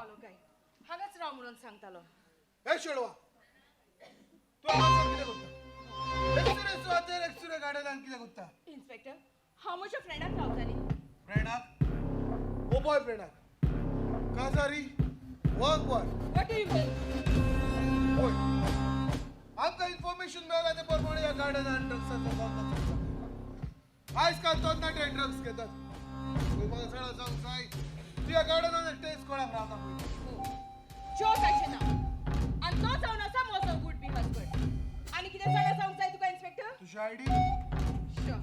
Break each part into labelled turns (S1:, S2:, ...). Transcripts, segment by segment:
S1: पावलो काय? हांगाच राव म्हणून सांगतालो.
S2: हे चेडवा, तूं हांगासर कितें करता? एक्सरे सुवातेर एक्सरे गार्डनान कितें करता?
S1: इन्स्पेक्टर, हांव म्हज्या फ्रेंडाक रावताली.
S2: फ्रेंडाक? ओ बॉय फ्रेंडाक काजारी work boy.
S1: What do you mean?
S2: होय, आमकां इन्फॉर्मेशन मेळ्ळा ते प्रमाणे ह्या गार्डनान ड्रग्साचो धंदो चलता. आयज काल तरणाटे ड्रग्स घेतात. तूं म्हाका चड सांग जाय, तूं ह्या गार्डनान एकटेच कोणाक रावता पळय?
S1: जो ताचें नांव आनी तो जावन आसा म्हजो वूड बी हजबंड. आनी कितें जाणा जावंक जाय तुका इन्स्पेक्टर?
S2: तुजी I D?
S1: Sure,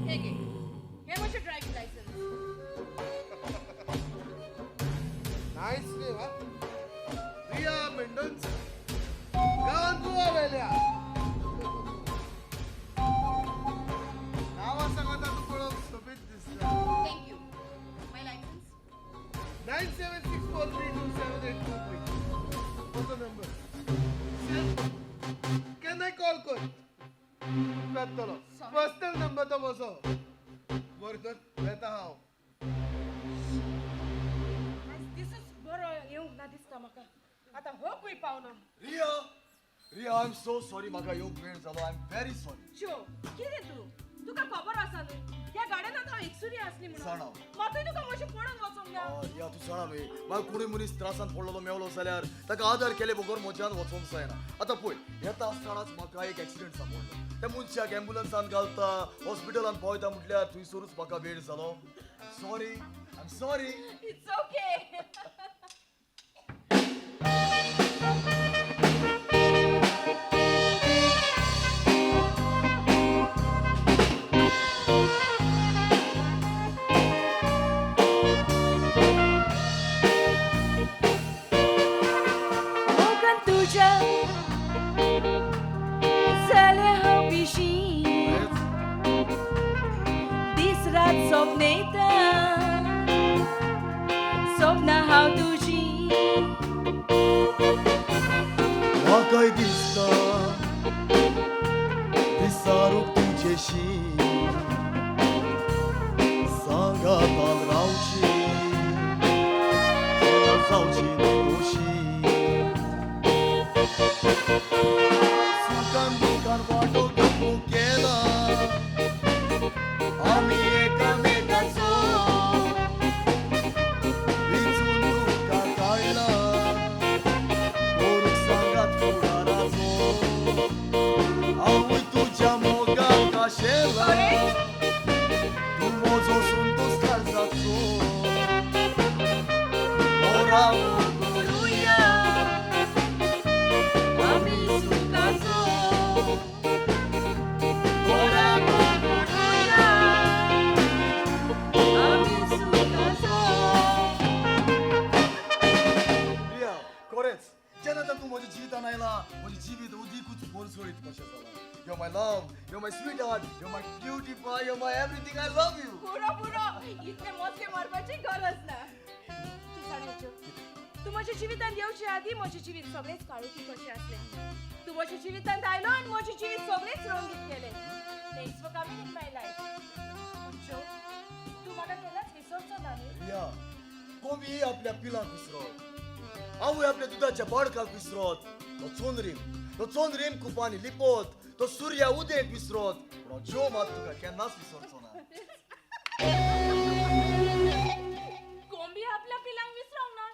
S1: हे घे, हे म्हजें ड्रायव्हिंग लायसन्स.
S2: नायस नेम हा, रिया मेंडोन्सा, गांवान गोवा वेल्या. नांवा सांगता तूं पळोवंक सोबीत दिसता.
S1: Thank you. My licence?
S2: 9764327823 म्हजो नंबर. केन्नाय कॉल कर, मेळटलो.
S1: Sorry.
S2: पर्सनल नंबर तो म्हजो. बरें तर, वेता हांव.
S1: आयज दिसूच बरो येवंक ना दिसता म्हाका. आतां हो खंय पावलो?
S3: Riya, Riya, I am so sorry, म्हाका येवंक वेळ जालो. I am very sorry.
S1: जो, कितें तूं? तुका खबर आसा न्हय ह्या गार्डनांत हांव एकसुरी आसली म्हणून?
S3: जाणा.
S1: मातूय तुका म्हजें पडून वचूंक ना.
S3: रिया, तूं जाणा न्हय, म्हाका कोणूय मनीस त्रासान पडलेलो मेवलो जाल्यार ताका आदार केले बगर म्हज्यान वचोंक जायना. आतां पळय, येता आसतनाच म्हाका एक एक्सिडंट सांपडलो. त्या मनशाक एम्बुलन्सान घालता, हॉस्पिटलान पावयता म्हटल्यार थंयसरूच म्हाका वेळ जालो. Sorry, I am sorry.
S1: It's okay. मोगान तुज्या जालें हांव पिशी, दीस रात सपनेता, सपनां हांव तुजी.
S3: म्हाकाय दिसता दिसारूक तुजेशी सांगातान रावची, तेन्ना जावची खोशी. सुखान दुखान वांटो घेवंक केला आमी एकामेकाचो, विंचून दुख्खां काडला करूंक सांगात फुडाराचो. हांवूय तुज्या मोगाक आशेला, तूं म्हजो संतोश काळजाचो. मोरा
S1: करुया आमी सुखाचो,
S3: मोरा
S1: करुया आमी सुखाचो.
S3: रिया, खरेंच जेन्ना तूं म्हज्या जिवितान आयला, म्हजें जिवीत अदिकूच परजळीत कशें जालां. You're my love, you're my sweetheart, you're my cutie pie, you're my everything. I love you.
S1: पुरो पुरो, इतले मोजके मारपाची गरज ना. तूं जाणा जो, तूं म्हज्या जिवितांत येवचे आदीं म्हजें जिवीत सगळेंच काळोखी कशें आसलें. तूं म्हज्या जिवितांत आयलो आनी म्हजें जिवीत सगळेंच रंगीत केलें. Thanks for coming in my life. पूण जो, तूं म्हाका केन्नाच विसरचो ना न्हय?
S3: रिया, कोंबी आपल्या पिलांक विसरत, आवय आपल्या दुदाच्या बोडकाक विसरत, तो चोंद्रीम, तो चोंद्रीम कुपांनी लिपत, तो सुर्या उदेंत विसरत, पूण हांव ज्यो मात तुका केन्नाच विसरचो ना.
S1: कोंबी आपल्या पिलांक विसरोंक ना,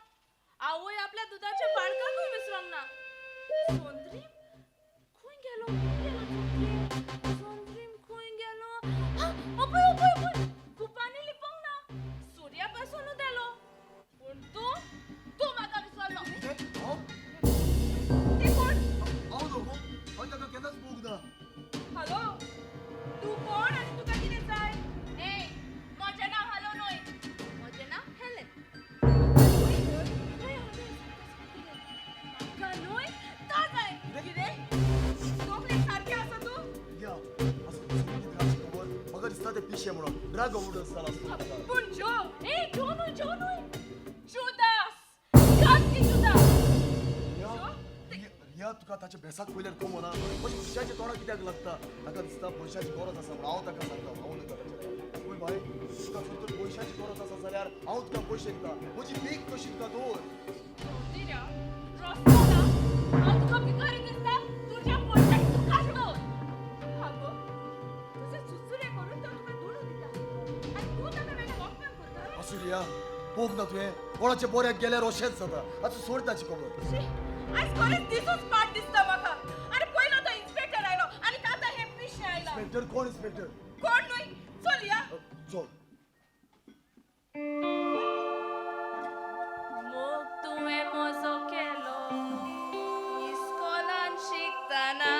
S1: आवय आपल्या दुदाच्या बाळकाकूय विसरोंक ना. सोंद्रीम खंय गेलो? खंय गेलो सोंद्रीम? सोंद्रीम खंय गेलो? हा, अपय अपय अपय, कुपांनी लिपोंक ना, सुर्या पासून उदेलो. पूण तूं, तूं म्हाका विसरलो.
S3: हांव?
S1: ते कोण?
S3: हांव न्हू गो, हांवें ताका केन्नाच पळोवंक ना.
S1: हॅलो, तूं कोण आनी तुका कितें जाय? ए, म्हजें नांव हॅलो न्हय, म्हजें नांव हेलन. म्हाका न्हय, तो जाय. कितें? तकलेक सारकें आसा तूं?
S3: रिया, असो कितें खबर, म्हाका दिसता ते पिशे म्हणून ड्रग ओवरडोज जाला आसतलो.
S1: पूण जो, ए, जो न्हय, जो न्हय, जुदास, घातकी जुदास.
S3: रिया, रिया, रिया, तुका ताच्या भेसाक पळयल्यार खबर ना, अशें पिशाच्या तोंडाक कित्याक लागता? ताका दिसता पयशाची गरज आसा म्हणून. हांव ताका सांगता, हांव उलयता ताच्या. पळय बाय, तुका खंय तर पयशाची गरज आसा जाल्यार जाल्यार हांव तुका पयशे दिता. म्हजी भीक कशी तुका दवर.
S1: चौधरीया, रस्तो ना. हांव तुका भिकारी दिसता, तुज्या पयशांक तुकाच दवर. आगो, तुजे चुचुरे करून तो तुका दुडू दिता आनी तूं ताका वेल्यान अपमान करता.
S3: आसूं रिया, पोग ना तुवें. कोणाच्या बऱ्याक गेल्यार अशेंच जाता. आतां सोड ताची खबर.
S1: शी, आयज खरेंच दिसूच पाट दिसता म्हाका. आनी पयलो तो इन्स्पेक्टर आयलो आनी आतां हें पिशें आयलां.
S3: इन्स्पेक्टर कोण इन्स्पेक्टर?
S1: कोण न्हय, चल या.
S3: चल.
S1: मोग तुवें म्हजो केलो इस्कोलान शिकतना.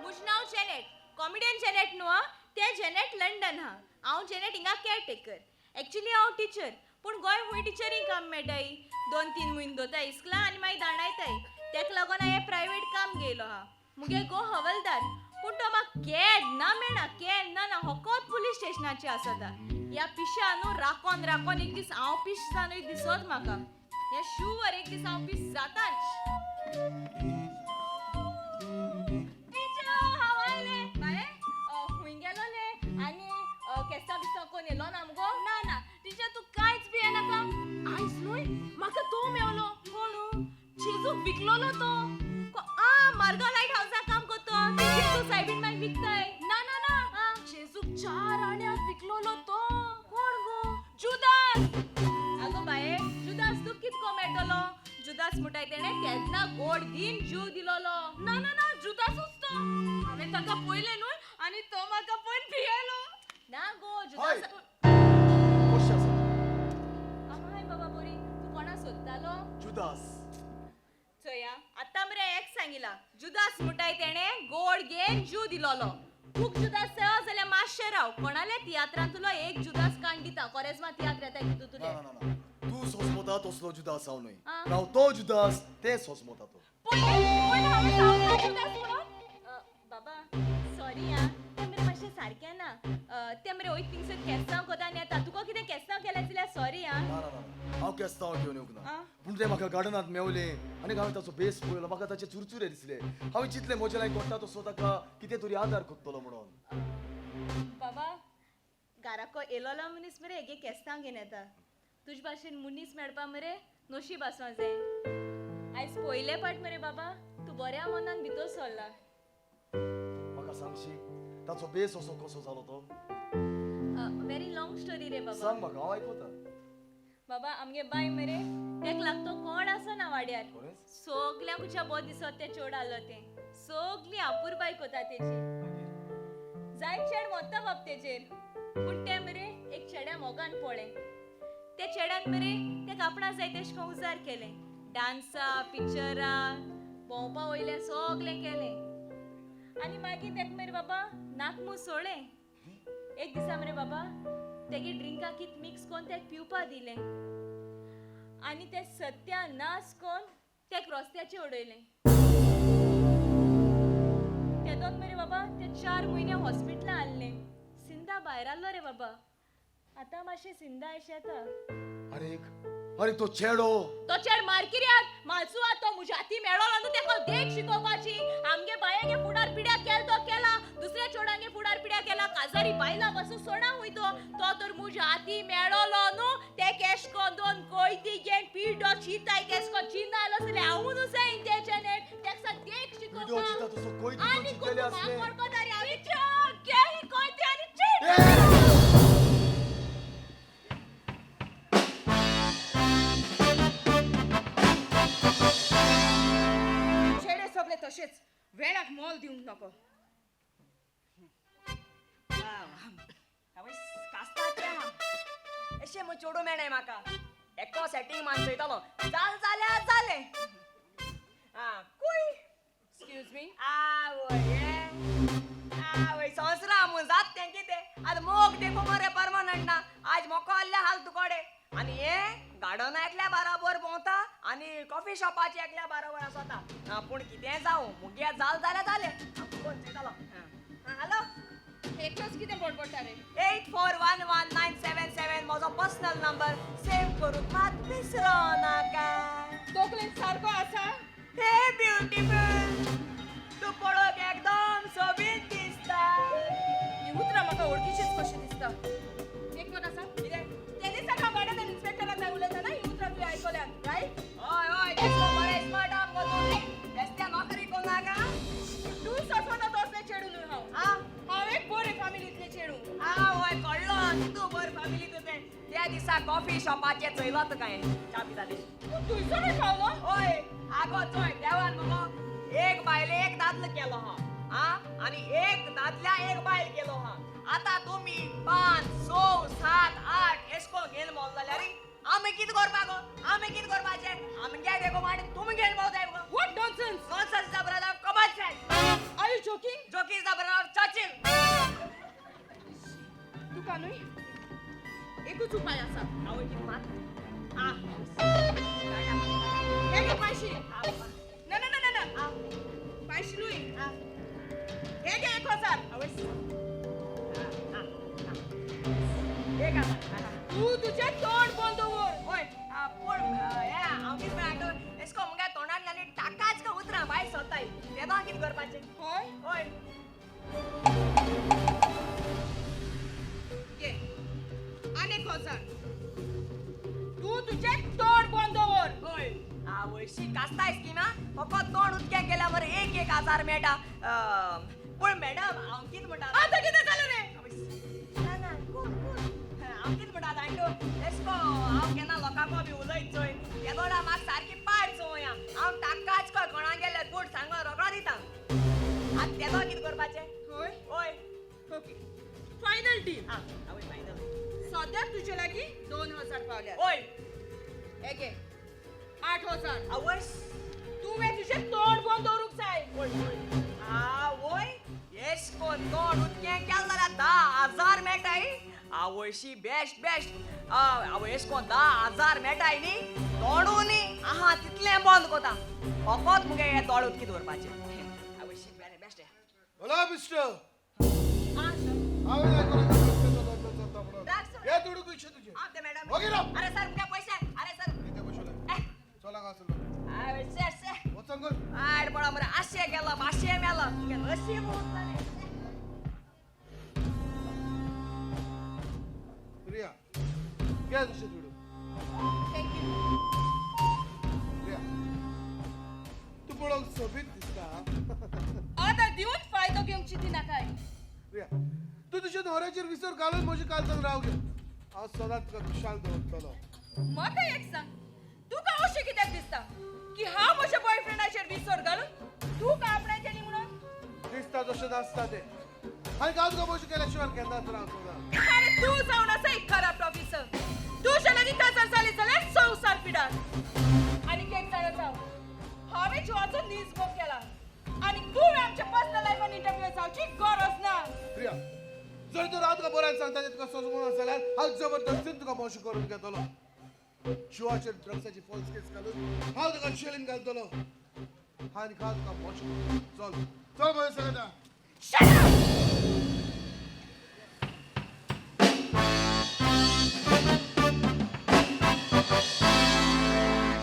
S1: म्हजें नांव जेनेट, कॉमेडियन जेनेट न्हू आं, तें जेनेट लंडन हा. हांव जेनेट हिंगा केअरटेकर. एक्चुली हांव टिचर, पूण गोंय खूंय टिचरींक काम मेळटाय? 2-3 म्हयने दवरताय इस्कुलां आनी मागीर दांडायताय. तेका लागून हांवें प्रायवेट काम घेयलो आहा. मुगे घोव हवलदार, पूण तो म्हाका केन्ना मेळना, केन्ना ना, होकोत पुलीस स्टेशनाचेर आसता. ह्या पिश्या न्हू राकोन राकोन एक दीस हांव पिश जावन दिसत म्हाका. ह्या शुवर एक दीस हांव पीस जाताच. टिचर, हांव आयलें. बाये, खूंय गेलोलें आनी केस्तांव बिस्तांव कोण येयलो ना मुगो? ना ना टिचर, तूं कांयच भियेनाका. आयज न्हय म्हाका तो मेवलो. कोण? चेजूक विकलोलो तो. आ, मारगांव लायट हावसा काम करतो ते जेजू सायबीन मागीर विकताय. ना ना ना, जेजूक 4 आण्याक विकलोलो तो. कोण गो? जुदास. आगो बाये, जुदास तूं कितको मेळटलो? जुदास म्हणटाय तेणें तेन्ना गोड दीन जीव दिलोलो. ना ना ना, जुदासूच तो. हांवें ताका पळयलें न्हय आनी तो म्हाका पळोवन भियेलो. ना गो जुदास.
S3: कशें आसा?
S1: हाय बाबा बोरी, तूं कोणा सोदतालो?
S3: जुदास.
S1: चोया, आतां मरे एक सांगिला, जुदास म्हणटाय तेणें गोड घेन जीव दिलोलो. खूब जुदास जायो जाल्यार मातशें राव, कोणाल्या तियात्रांतलो एक जुदास काण दिता. कोरेज्मा तियात्र येता तितूंतले.
S3: ना ना ना, तूं सोंसमता तसलो जुदास हांव न्हय.
S1: आं.
S3: हांव तो जुदास, ते सोंसमता तो.
S1: पयलें पयलें हांवें सांगलां जुदास म्हणून. बाबा सॉरी आं, तें मरे मातशें सारकें ना. तें मरे वयता थिंगसर केस्तांव कोता आनी येता. तुका कितें केस्तांव केलें जाल्यार सॉरी आं.
S3: ना ना ना, हांव केस्तांव घेवन येवंक ना.
S1: आं.
S3: पूण ते म्हाका गार्डनांत मेवले आनी हांवें ताचो बेस पळयलो. म्हाका ताचे चुरचुरे दिसले. हांवें चिंतलें म्हजे लागीं कोट्टा तसो ताका कितें तरी आदार करतलो म्हणून.
S1: बाबा, घराको येयलोलो मनीस मरे हेगे केस्तांव घेवन येता. तुजे भाशेन मनीस मेळपा मरे नशीब आसूं जाय. आयज पयले पाट मरे बाबा तूं बऱ्या मनान भितर सरला.
S3: म्हाका सांगशी ताचो बेस असो कसो जालो तो?
S1: व्हेरी लॉंग स्टोरी रे बाबा.
S3: सांग म्हाका, हांव आयकता.
S1: बाबा, आमगे बाय मरे तेक लागतो कोण आसना वाड्यार.
S3: खरेंच?
S1: सगल्यांक खुच्या बरो दिसत तें चेड आहलो तें. सगलीं आपुरबाय कोता तेजी. जाय चेड मोत्ता बाब तेजेर, पूण तें मरे एक चेड्या मोगान पळय. ते चेड्यान मरे तेका आपणा जाय तेश कोन्न उजार केलें. डांसा, पिक्चरां, भोंवपा वयलें सगलें केलें. आनी मागीर तेका मरे बाबा नाकमू सोळें. एक दिसा मरे बाबा तेगे ड्रिंका कित मिक्स कोन्न तेका पिवपा दिलें आनी तें सत्यानाश कोन्न तेका रस्त्याचेर उडयलें. तेदोन मरे बाबा ते 4 म्हयने हॉस्पिटलां आहलें. सिंदा भायर आहलो रे बाबा. आतां मातशें सिंदा अशें येता.
S3: आरे आरे तो चेडो,
S1: तो चेड मारकिऱ्यात मालसू तो म्हज्या हाती मेळोलो न्हू तेका देख शिकोवपाची. आमगे बायांगे फुडार पिड्याक केल तो केला, दुसऱ्या चेडांगे फुडार पिड्याक केला. काजारी बायलां पासून सोडा हुंय तो. तो तर म्हज्या हाती मेळोलो न्हू ते केश कोन 2 कोयती घेन पिडो चिताय केश कोन चिंता आयलो जाल्यार हांवूं न्हू जाय तेचे नेट तेका देख
S3: पिडो
S1: शिकोवपाक.
S3: चिंता तसो कोयती
S1: आनी
S3: चिंतलेले आसले.
S1: कोण कोण आनी चेड, घे ही कोयती आनी चेड. तशेंच वेळाक मोल दिवंक नको.
S4: अशें मग चेडूं मेळ्ळें म्हाका. एको सेटींग मानचयतलो जाल जाल्यार जालें. आं कूय.
S1: Excuse me.
S4: आवय हे आवय संवसारा म्हूण जात तें कितें आतां मोग देखूं मरे परमनंट ना. आज मोको आहल्या हाल तुकोडे आनी हे गार्डना एकल्या बाराबर भोंवता आनी कॉफी शॉपाचे एकल्या बाराबर आसता. पूण कितें जावं मुगे जाल जाल्यार जालें. कोण चोयतलो. हॅलो.
S1: एकलोच कितें बडबडटा रे?
S4: 8411977 म्हजो पर्सनल नंबर सेव करूंक मात विसरो नाका.
S1: तकलेन सारको आसा?
S4: हे ब्युटिफूल, तूं पळोवंक एकदम सोबीत दिसता.
S1: ही उतरां म्हाका वळखीचीच कशी दिसता. एक म्हाका सांग,
S4: कितें?
S1: ते दिसा हांव गार्डनान इन्स्पेक्टरा थंय उलयतना ही उतरां तुवें आयकल्यांत, रायट?
S4: हय हय, तेसको बरें स्मार्ट आहा मुगो तूं. बेस्त्या नोकरी करूं नाका.
S1: तूं ससोता तसलें चेडूं न्हय हांव.
S4: आं
S1: हांव एक बरे फॅमिलींतलें चेडूं.
S4: आं वय कळ्ळो तूं बरी फॅमिली तुजें. त्या दिसा कॉफी शॉपाचेर चोयलो तुका हांवें च्या पिता ते.
S1: तूं थंयसरूय पावलो?
S4: ओय आगो चोय देवान मुगो एक बायले एक दादलो केलो हा आं आनी एक दादल्या एक बायल केलो हा. आतां तुमी 5 6 7 8 एशको घेवन भोंवलो जाल्यार आमी कितें करपा गो? आमी कितें करपाचें? आमगे देखो आनी तुमी घेवन भोंवताय गो.
S1: What nonsense!
S4: Nonsense is the brother of common sense.
S1: Are you joking?
S4: Joke is the brother of Churchill.
S1: तुका न्हय एकूच उपाय आसा.
S4: आवय कितें मात आं
S1: हे घे पयशे.
S4: आं
S1: ना ना ना ना ना,
S4: आं
S1: पयशे न्हय,
S4: आं
S1: हे घे 1000.
S4: आवय आं आं एक हजार.
S1: तूं तुजें तोंड बंद दवर.
S4: ओय पूण हे हांव कितें म्हणटा एशको मुगे तोंडांतल्यान टाकाच का उतरां भायर सरताय तेन्ना हांव कितें करपाचें?
S1: हय
S4: ओय
S1: घे आनी 1000. तूं तुजें तोंड बंद दवर.
S4: ओय आवयशी कास्ताय स्किमा फकत तोंड उदक्याक गेल्यार मरे 1 1 हजार मेळटा. पूण मॅडम हांव कितें म्हणटा?
S1: आतां कितें जालें रे?
S4: ना ना कोण कोण हांव कितें म्हणटा जाणटो एशको हांव केन्ना लोकांक बी उलयत चोय तेदोडा म्हाका सारकी पाड चोया हांव टाकाच कळ कोणाक गेल्यार गुड सांगो रोकडो दिता. आतां तेदो कितें करपाचें?
S1: हय
S4: ओय
S1: ओके, फायनल डील.
S4: आं आवय फायनल.
S1: सद्याक तुजे लागीं 2000 पावल्यात.
S4: ओय
S1: हे घे 8000.
S4: आवय
S1: तुवें तुजें तोंड बंद दवरूंक जाय.
S4: ओय आवय एशको तोंड उदकें केलें जाल्यार 10,000 मेळटाय. आवयशी बेस्ट बेस्ट. आवय एशको 10,000 मेळटाय न्ही तोंडू न्ही आहा तितलें बंद कोता फकत मुगे हें दोळे उदकी दवरपाचें. आवयशी बरें बेस्ट.
S2: हॅलो मिस्टर,
S4: आं सर.
S2: हांवें आयकलां ड्रग्साचो धंदो चलता म्हणून.
S4: ड्रग्स?
S2: हे दुडू पयशे तुजे.
S4: आं ते मॅडम.
S2: ओगी राव.
S4: अरे सर मुगे पयशे. अरे सर.
S2: कितें पयशे? चल हांगा आसलो.
S4: आवय से से.
S2: वचोन गो.
S4: आड पळो मरे आशे गेलो माशे मेलो तुगे नशीब उरतलें.
S2: प्रिया घे तुजे दुडू.
S1: Thank you.
S2: Priya तूं पळोवंक सोबीत दिसता.
S1: आतां दिवन फायदो घेवंक चिंती नाकाय.
S2: प्रिया तूं तुज्या न्हवऱ्याचेर विसर घालून म्हज्या काळजान राव घे. हांव सदांच तुका खुशाल दवरतलो.
S1: म्हाका एक सांग, तुका अशें कित्याक दिसता की हांव म्हज्या बॉयफ्रेंडाचेर विसर घालून तुका आपणायतली म्हणून?
S2: दिसता तशें नासता तें. आनी हांव तुका पयशे केल्या शिवाय केन्नाच रावचो ना.
S1: अरे तूं जावन आसा एक खराब ऑफिसर. तुज्या लागीं काजार जाली जाल्यार संवसार पिडार. आनी एक जाणा जाव, हांवें जिवाचो नीज मोग केला आनी तुवें आमच्या पर्सनल लायफान इंटरफियर जावची गरज ना.
S2: प्रिया जर तर हांव तुका बऱ्यान सांगता तें तुका सोंसूंक ना जाल्यार हांव जबरदस्तीन तुका मोश करून घेतलो. जिवाचेर ड्रग्साची फॉल्स केस घालून हांव तुका जेलीन घालतलो आनी हांव तुका मोश. चल चल म्हजें सांगता.
S1: Shut up!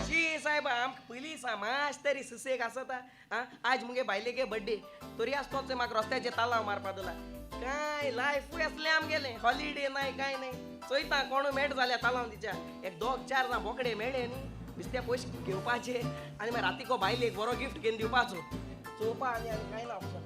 S5: शी साहेब, आमकां पयलीं समाज तरी सुसेग आसता. आं आज मुगे बायलेगे बड्डे तरी आसतोच म्हाका रस्त्याचेर तालांव मारपा दिला. काय लायफूय आसलें आमगेलें, हॉलिडे नाय काय न्हय. चोयता कोणू मेळटा जाल्यार तालांव दिच्या एक दोग चार जाण बोकडे मेळ्ळे न्ही बेस्ते पयशे घेवपाचे आनी मागीर रातीको बायलेक बरो गिफ्ट घेवन दिवपाचो. चोवपा आनी आनी कांय ना ऑप्शन.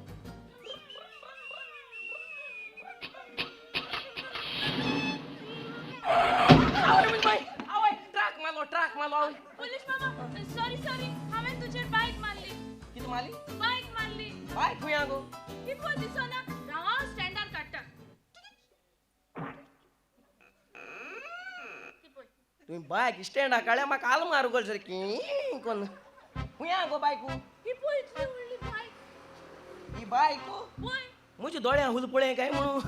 S5: आवय बाय आवय ट्रक मारलो ट्रक मारलो. आवय
S1: पुलीस मामा, सॉरी सॉरी, हांवें तुजेर बायक मारली.
S5: कितें मारली?
S1: बायक मारली.
S5: बायक खंय गो?
S1: ही पळय दिसना, राव स्टँडार काडटा.
S5: तुवें बायक स्टँडार काडल्या, म्हाका आल मारू गो सारकी कोन्न. खंय गो बायकू?
S1: ही पळय इतली व्हडली बायक.
S5: ही बायकू?
S1: पळय.
S5: म्हज्या दोळ्यां हुल पळय काय म्हणून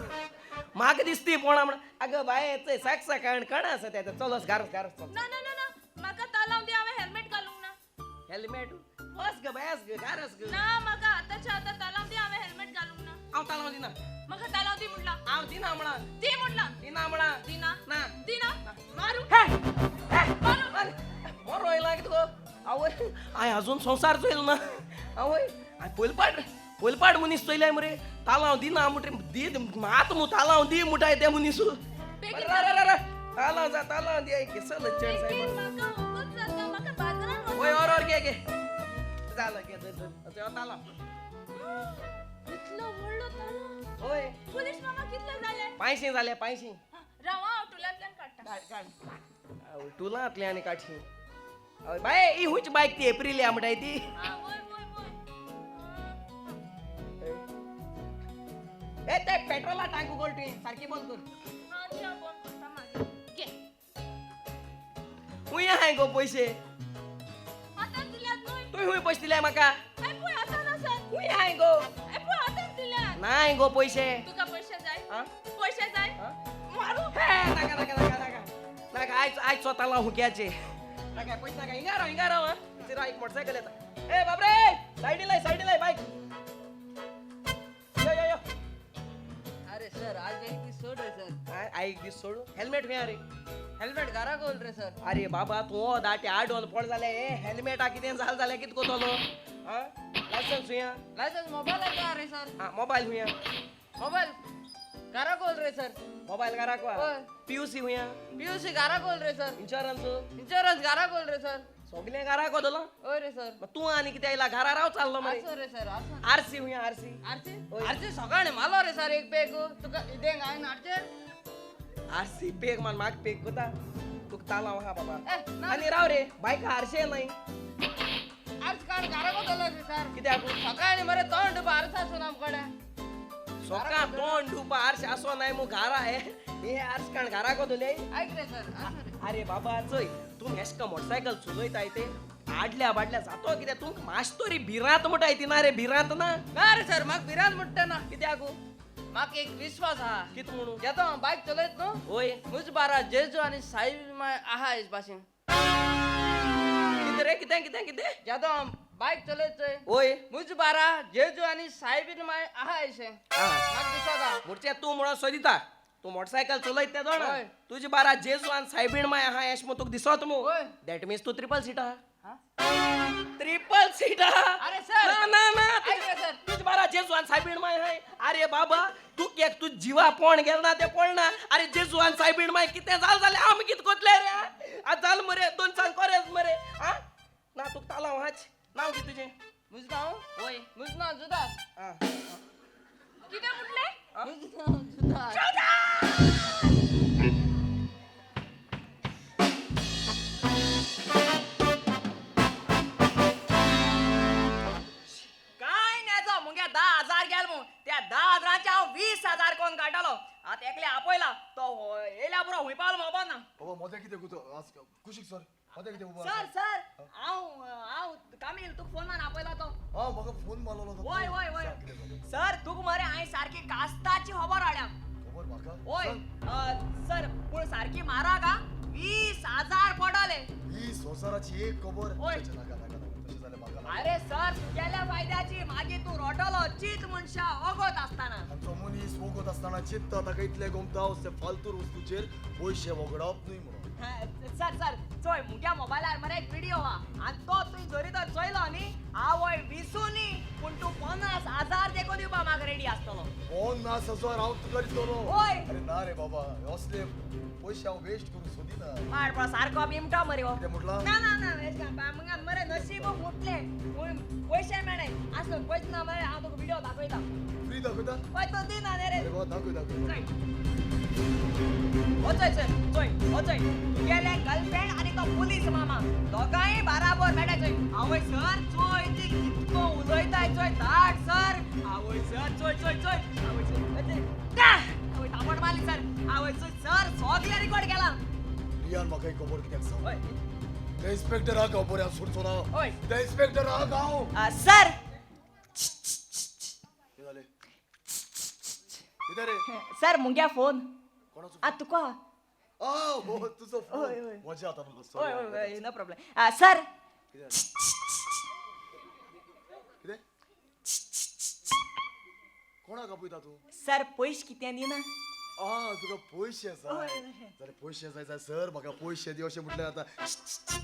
S5: म्हाका दिसती पोणा म्हण. अगं बाये चय साक साकाण कण आसा ते. चल गारस गारस चल.
S1: ना ना ना ना, म्हाका तालाव दी, हांवें हेल्मेट घालूंक ना.
S5: हेल्मेट बस ग बाय, ग गारस ग.
S1: ना, म्हाका आतांच्या आतां तालाव दी, हांवें हेल्मेट घालूंक ना.
S5: हांव तालाव दिना.
S1: म्हाका तालाव दी म्हणला.
S5: हांव दिना म्हणा.
S1: दी म्हणला.
S5: दिना म्हणा.
S1: दिना
S5: ना.
S1: दिना. मारू
S5: मारू बरो येयला कितें गो? आवय, हांवें अजून संवसार चोयलो ना. आवय, हांवें पयलपाट पयलपाट मनीस चोयलाय मरे. तालाव दिना म्हणटा दी मात मू तालाव दी म्हणटाय ते मनीस. तालाव जा, तालाव दी. केसो लच्छण साहेब. वय और और घे घे जालो घे तालाव.
S1: इतलो व्हडलो तालाव.
S5: होय.
S1: पुलीस मामा कितले जाले?
S5: 500 जाले, 500.
S1: राव हांव टुलांतल्यान काडटा.
S5: काड काड. टुलांतल्यान आनी काडशी. हय बाये, ही हुंयची बायक ती एप्रिलिया म्हणटाय ती?
S1: वय वय वय.
S5: ए ते पेट्रोला टांक उगड तुवें, सारकी बंद कर.
S1: हां ती हांव बंद करता मागीर. घे.
S5: खंय आहाय गो पयशे?
S1: आतां दिल्यात न्हय.
S5: तुवें खंय पयशे दिले म्हाका?
S1: ए पळय आतां आसात.
S5: खंय आहाय गो?
S1: ए पळय आतां दिल्यात.
S5: नाय गो पयशे.
S1: तुका पयशे जाय?
S5: पयशे
S1: जाय? मारू.
S5: नाका नाका नाका नाका नाका. आयज आयज स्वता लाव हुक्याचे. नाका पयशे नाका. हिंगा राव, हिंगा राव. हां, एक मोटरसायकल येता. ए बापरे, सायडी लाय, सायडी लाय बायक. यो यो यो.
S6: अरे सर, आज एक दीस सोड रे सर.
S5: एक दीस सोड. हेल्मेट खंय रे?
S6: हेल्मेट घरा गोल रे सर.
S5: अरे बाबा, तूं दाटे आडोन पड जाले. हेल्मेटा कितें जाल जाल्यार कितें करतलो? आं, लायसन्स खंय?
S6: लायसन्स मोबायलार रे सर.
S5: आं, मोबायल खंय?
S6: मोबायल घरा गोल रे सर.
S5: मोबायल घराक. पीयूसी खंय?
S6: पीयूसी घरा गोल रे सर.
S5: इन्शुरन्स?
S6: इन्शुरन्स घरा गोल रे सर.
S5: सगळें घराक वतलो?
S6: हय रे सर.
S5: तूं आनी कितें आयला? घरा राव चाललो मरे.
S6: आसो रे सर, आसो.
S5: आरसी खंय? आरसी?
S6: आरसी आरसी सकाळी मालो रे सर एक पेग. तुका इदेंग हांवें हाडचें?
S5: आरसी पेग मान म्हाका पेग कोता. तुका तालाव आहा बाबा. आनी राव रे, बायका आरशे नाय.
S6: आरसी काड घराक वतलो रे सर.
S5: कित्याक?
S6: सकाळी मरे तोंड धुवपा आरसी आसो ना आमकडे.
S5: सकाळ तोंड धुवपा आरशे आसो नाय मू घरा. हे आरस काड घराक वतले.
S6: ऐक रे सर, आसो रे.
S5: अरे बाबा चोय, तूं हेशका मोटरसायकल चलयताय ते आडल्या बाडल्या जातो कित्याक? तुमकां मातशें तरी भिरांत म्हणटाय ती ना रे? भिरांत ना?
S6: ना रे सर, म्हाका भिरांत म्हणटा ना.
S5: कित्याक?
S6: म्हाका एक विश्वास आहा.
S5: कितें म्हणून?
S6: जेतो हांव बायक चलयत न्हू,
S5: वय,
S6: म्हज बारा जेजू आनी साईब माय आहा हेच भाशेन.
S5: कितें रे? कितें कितें कितें?
S6: जेतो हांव बायक चलयत चोय,
S5: वय,
S6: म्हज बारा जेजू आनी साईबीन माय आहा अशें म्हाका विश्वास आहा.
S5: मुर्चे तूं म्हणून सोदिता, तूं मोटरसायकल चलयत ते जाणा, तुजे बारा जेजू आनी सायबीण माय आहा एश मू तुका दिसत मू. That means तूं ट्रिपल सीट आहा. ट्रिपल सीट आहा.
S6: अरे सर,
S5: ना ना ना, तुजे बारा जेजू आनी सायबीण माय आहाय. अरे बाबा, तूं एक तूं जिवा पोण गेल ना ते पळना. अरे जेजू आनी सायबीण माय कितें जाल जालें आमी कितें कोतले रे? आतां जाल मरे, 2 सांग कोरेज मरे. आं ना, तुका तालाव हाच. नांव कितें तुजें?
S6: म्हजें नांव?
S5: वय.
S6: म्हजें नांव जुदास.
S1: कितें म्हणलें?
S6: म्हजें नांव जुदास.
S4: काय नेजो मुगे 10,000 गेल मू. त्या 10,000 हांव 20,000 कोण काडटालो. आतां एकले आपयला तो येयल्या पुरो हुंय पावलो म्हाका ना.
S3: बाबा मोदें कितें गुतो कुशीक सर, मोदें कितें उबो?
S4: सर सर, हांव हांव कामील, तुका फोन मारून आपयला तो.
S3: हां, म्हाका फोन मारलो तो.
S4: वय वय वय सर, तुका मरे हांवें सारकी कास्ताची खबर हाडल्या.
S3: खबर म्हाका?
S4: वय सर, पूण सारकी माराक आ 20,000 पडले.
S3: ही संवसाराची एक खबर.
S4: वय.
S3: नाका नाका नाका, तशें जाल्यार म्हाका नाका.
S4: अरे सर, तुगेल्या फायद्याची. मागीर तूं रोटलो चीत मनशा वगत आसतना.
S3: आमचो मनीस वगत आसतना चिंतता, ताका इतलें गमता ते फालतू वस्तूचेर पयशे वगडावप न्हय म्हणून.
S4: सर सर चोय, मुग्या मोबायलार मरे एक व्हिडिओ आहा आनी तो तुवें जरी तर चोयलो न्ही, आवय विसूनी, पूण तूं 50,000 देखून दिवपा म्हाका रेडी आसतलो.
S3: 50,000 हांव तुका दितलो?
S4: वय.
S3: अरे ना रे बाबा, असले पयशे हांव वेस्ट करूंक सोदिना.
S4: पाड पड, सारको बिमटो मरे हो.
S3: कितें म्हटलां?
S4: ना ना ना, वेस्ट मुगा मरे नशीब फुटलें पूण पयशे मेळ्ळे. आसलो पयशे ना मरे, हांव तुका व्हिडिओ दाखयता.
S3: फ्री दाखयता?
S4: पळय, तूं दिना न्ही रे.
S3: अरे बाबा, दाखय दाखय.
S4: वचय सर, चोय वचय तुगेले गर्लफ्रेंड आनी तो पुलीस मामा दोगांय बराबर मेळटा चोय. आवय सर चोय ती कितको उलयताय चोय धाड सर. आवय सर चोय चोय चोय. आवय सर आवय थापट मारली सर. आवय चोय सर सगळे रिकॉर्ड केला.
S3: रियान म्हाका एक खबर कित्याक सांग?
S4: हय.
S3: ते इन्स्पेक्टराक हांव बऱ्या सोडचो ना.
S4: हय.
S3: ते इन्स्पेक्टराक हांव
S4: सर.
S3: कितें जालें? कितें रे?
S4: सर मुग्या फोन.
S3: कोणाचो?
S4: आ तुका.
S3: आ हो तुजो
S4: हय,
S3: फोन.
S4: हय.
S3: म्हज्या हातान उरलो.
S4: हय हय हय, नो प्रॉब्लेम सर.
S3: कितें? कितें? कोणाक आपयता तूं?
S4: सर पयशे कितें दिना.
S3: आ तुका पयशे जाय.
S4: हय.
S3: जाल्यार पयशे जाय जाल्यार सर म्हाका पयशे दी अशें म्हटल्यार आतां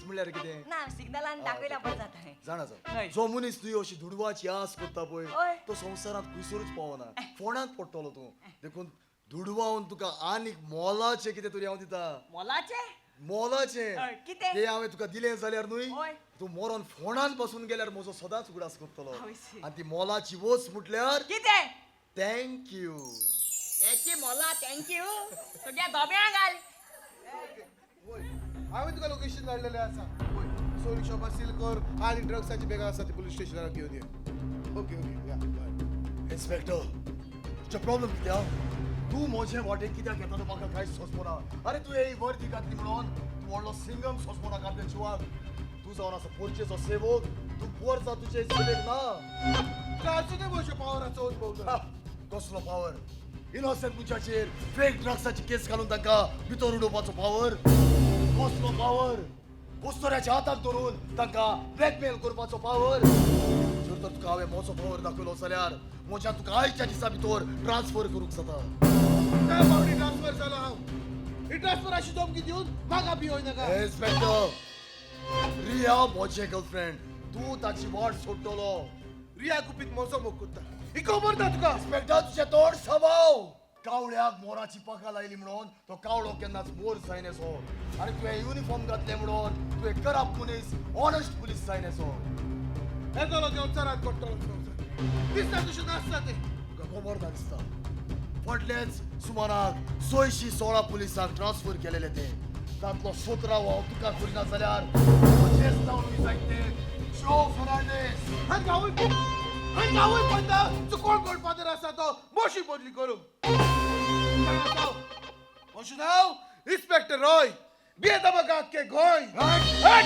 S3: म्हणल्यार कितें?
S4: ना सिग्नलान दाखयल्या बरें जाता.
S3: जाणा जाव,
S4: हय.
S3: जो मनीस तुजी अशी दुडवाची आस करता पळय
S4: हय.
S3: तो संवसारांत खंयसरूच पावना, फोंडांत पडटलो तूं. देखून दुडवावन तुका आनीक मोलाचें कितें तरी हांव दिता.
S4: मोलाचे?
S3: मोलाचें.
S4: हय, कितें?
S3: तें हांवें तुका दिलें जाल्यार न्हय
S4: हय.
S3: तूं मरोन फोंडांत बसून गेल्यार म्हजो सदांच उगडास करतलो.
S4: हय, सी.
S3: आनी ती मोलाची वस्त म्हटल्यार
S4: कितें?
S3: Thank you.
S4: याची मोला thank you तुज्या दोब्या घाल.
S2: हांवें तुका लोकेशन धाडलेलें आसा. पळय सोरी शॉपार सील कर आनी ड्रग्साची बॅगां आसा ती पुलीस स्टेशनार घेवन ये. ओके ओके या बाय.
S3: इन्स्पेक्टर तुजें प्रॉब्लम कित्याक? तूं म्हजे वाटेक कित्याक येता तो म्हाका कांयच सोंसपना. आरे तूं ही वर्दी घातली म्हणून तूं व्हडलो सिंगम सोंसपना आपल्या जिवाक. तूं जावन आसा पोरचेचो सेवक, तूं पोरचा तुजे सेवेक ना.
S2: तुका आसूं म्हज्या पावराचो अनुभव.
S3: हा, कसलो पावर? इनोसंट मनशाचेर फेक ड्रग्साची केस घालून तांकां भितर उडोवपाचो पावर? कसलो पावर? कुस्तोऱ्याच्या हाताक धरून तांकां ब्लॅकमेल करपाचो पावर? जर तर तुका हांवें म्हजो पावर दाखयलो जाल्यार म्हज्या तुका आयच्या दिसा भितर ट्रान्सफर करूंक जाता.
S2: त्या फावटी ट्रान्सफर जालो हांव. ही ट्रान्सफर अशी धमकी दिवन म्हाका भियोय नाका.
S3: इन्स्पेक्टर, रिया म्हजें गर्लफ्रेंड, तूं ताची वाट सोडटलो.
S2: रिया गुपीत म्हजो मोग करता ही खबर ना तुका.
S3: इन्स्पेक्टर तुजें तोंड सभाव. कावळ्याक मोराची पाखां लायली म्हणून तो कावळो केन्नाच मोर जायनेसो. आनी तुवें युनिफॉर्म घातलें म्हणून तुवें करप्ट मनीस ऑनेस्ट पुलीस जायनेसो.
S2: येतलो संवसारांत पडटलो संवसार दिसता तशें नासता तें.
S3: तुका खबर ना दिसता. फाटल्याच सुमाराक 616 पुलिसांक ट्रान्सफर केलेले ते तांतलो 17 हांव तुका करिना जाल्यार म्हजेंच नांव न्हय जायत तें जो फर्नांडीस.
S2: हांकां आवय पडटा तूं कोण कोण फादर आसा तो मोशी बदली करूंक. म्हजें नांव इन्स्पेक्टर रॉय. भियेता म्हाका आख्खें गोंय. हट!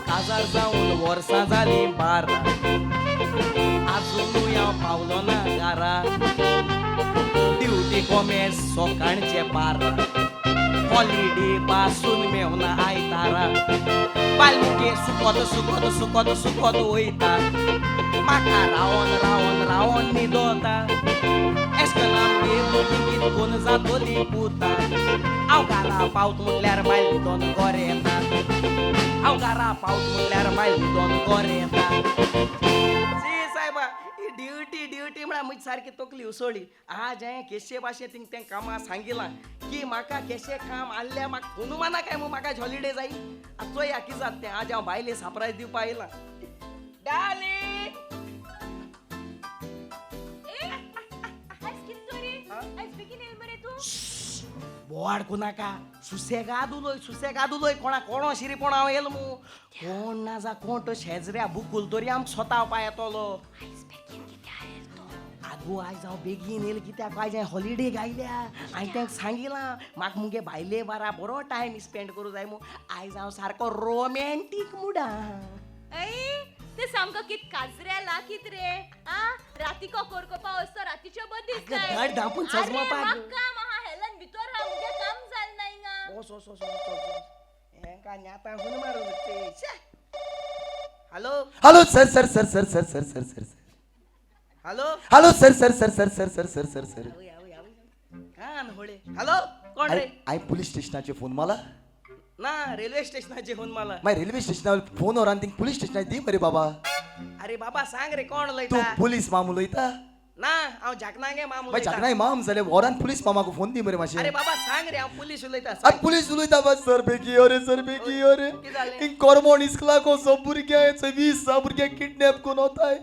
S5: काजार जावन वर्सां जालीं 12, आजुनूय हांव पावलो ना घरा. ड्युटी कोमेस सोकाणचे 12, हॉलिडे पासून मेवना आयतारा. बायल मुगे सुकोत सुकोत सुकोत सुकोत वयता, म्हाका रावोन रावोन रावोन न्हिदोता. एशकन आमगे भुरगीं कितकोन जातोली पुता. हांव घरा पावत म्हटल्यार बायल न्हिदोन गोरेता. हांव घरा पावत म्हटल्यार बायल न्हिदोन गोरेता. सी सायबा, ही ड्युटी ड्युटी म्हळ्यार म्हजी सारकी तकली उसळ्ळी. आज हांवें केशे भाशेन थिंग तें कामां सांगिलां की म्हाका केशे काम आहल्या, म्हाका फोनू माना काय म्हूण म्हाका हॉलिडे जाय. आतां चोया कितें जाता तें. आज हांव बायले सरप्रायज दिवपा आयलां. डार्लिंग.
S1: ए आयज कितें तरी आयज बेगीन येयल मरे तूं.
S5: बोवाळ नाका, सुसेगाद उलय, सुसेगाद उलय. कोणा कोणो शिरीपण हांव येयल मू कोण ना जा कोण तो शेजऱ्या बुकूल तरी आमकां सोतावपा येतलो.
S1: आयज बेगीन कित्याक येयल तूं?
S5: आगो आयज हांव बेगीन येयलें कित्याक आयज हांवें हॉलिडे गायल्या. हांवें तांकां सांगिलां म्हाका मुगे बायले बारा बरो टायम स्पेंड करूं जाय मू. आयज हांव सारको रोमॅन्टीक मुडा.
S1: ऐ ते सामको कित काजऱ्या कित रे. आ रातीको कोरकोपा वचतो रातीच्यो बद दिसता.
S5: अगं, धड धांपून सजमपा.
S1: म्हाका महा हेलन भितर हा मुगे काम जालें ना हिंगा.
S5: ओस ओस ओस ओस ओस हेंका आतां हुन मारू. Hello
S7: hello sir sir sir sir sir sir sir sir
S5: hello
S7: hello sir sir sir sir sir sir sir sir sir.
S5: आवय, आवय, आवय. कान होळे. हॅलो कोण रे?
S7: I police स्टेशनाचे फोन मला.
S5: ना रेल्वे स्टेशनाचे फोन मला.
S7: माय रेल्वे स्टेशनावर फोनवर आणि थिंग पुलीस स्टेशनार दी मरे बाबा.
S5: अरे बाबा सांग रे कोण
S7: तू
S5: उलयता?
S7: पुलीस माम उलयता?
S5: ना हांव झाकणागे माम
S7: मागीर
S5: उलयतां.
S7: झाकणाय माम जाल्यार वॉरान पुलीस मामाक फोन दी मरे मातशें.
S5: अरे बाबा सांग रे, हांव पुलीस उलयतां.
S7: आनी पुलीस उलयता बा सर बेगी यो रे, सर बेगी यो रे.
S5: कितें जालें?
S7: हिंग करमोण इस्कुलाको सब भुरग्यां थंय 20 भुरग्यांक किडनॅप करून वताय,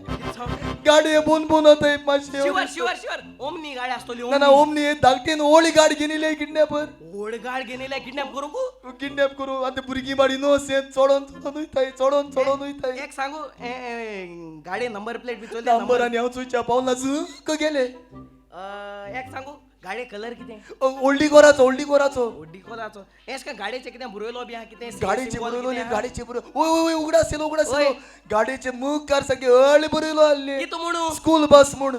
S7: गाडये बोन बोन वताय मातशें.
S5: शुवर शुवर शुवर ओमनी गाडी आसतली.
S7: ना ना ओमनी धाकटेन होळी गाडी घेवन येयली किडनॅपर.
S5: व्हड गाड घेवन येयल्या किडनॅप करूंक.
S7: किडनॅप करूं आनी ते भुरगीं बाडी न्हू सेन चडोन चडोन वयताय, चडोन चडोन वयताय.
S5: एक सांगू, गाडी नंबर प्लेट बी चोयली?
S7: नंबर आनी हांव चोयच्या पावला झूक गेले.
S5: एक सांगू, गाडी कलर कितें?
S7: व्हडली कोराचो, व्हडली कोराचो.
S5: व्हडली कोराचो. हें काय गाडयेचें कितें बरयलो बी आहा कितें?
S7: गाडयेचे
S5: symbol
S7: बरयलो
S5: कितें आहा?
S7: गाडयेचे बरय, ओय ओय ओय उगडा आसलो, उगडा आसलो.
S5: ओय.
S7: गाडयेचे मुखार सारके हळी बरयलो आहले.
S5: कितें म्हणू?
S7: स्कूल बस म्हूण.